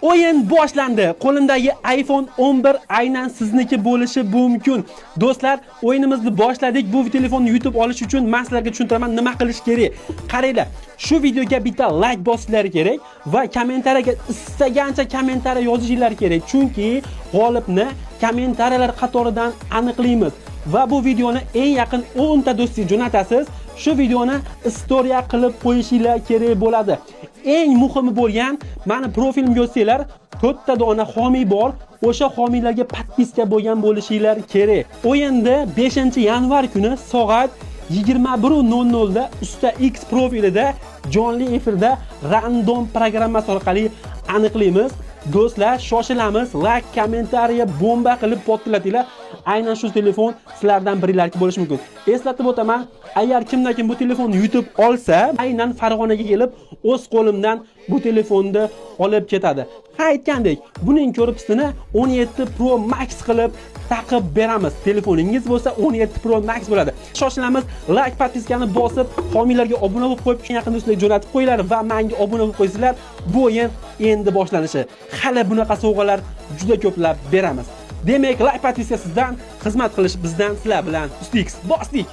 O'yin boshlandi. Qo'limdagi iPhone 11 aynan sizniki bo'lishi mumkin. Do'stlar, o'yinimizni boshladik. Bu telefonni yutib olish uchun men sizlarga tushuntiraman, nima qilish kerak. Qaranglar, shu videoga bitta like bosishlari kerak va kommentariyaga istagancha kommentariya yozishinglar kerak. Chunki g'olibni kommentariyalar qatoridan aniqlaymiz. Va bu videoni eng yaqin 10 ta do'stingizga jo'natasiz. Shu videoni istoriya qilib qo'yishinglar kerak bo'ladi. Eng muhimi bo'lgan, mani profilimga o'tsanglar, to'rtta dona homiy bor. O'sha homiylarga подписка bo'lgan bo'lishinglar kerak. O'yinda 5-yanvar kuni soat 21:00 da Usta X profilida jonli efirda random programmasi orqali aniqlaymiz. Do'stlar, shoshilamiz, like, kommentariya bomba qilib portlatinglar. Aynan shu telefon sizlardan biringlarniki bo'lishi mumkin. Eslatib o'taman, agar kimda kim bu telefonni yutib olsa, aynan Farg'onaga kelib o'z qo'limdan bu telefonni olib ketadi. Ha, aytgandek, buning korpusini 17 Pro Max qilib taqib beramiz. Telefoningiz bo'lsa, 17 Pro Max bo'ladi. Shoshilamiz, like, подписка ni bosib, homiylarga obuna bo'lib qo'yib, yaqin do'stlarga jo'natib qo'yinglar va menga obuna bo'lib qo'ysanglar, bu o'yin endi boshlanishi. Hali bunaqa sovg'alar juda ko'plab beramiz. Demak, like, подписка sizdan, xizmat qilish bizdan, sizlar bilan Ustix bosdik.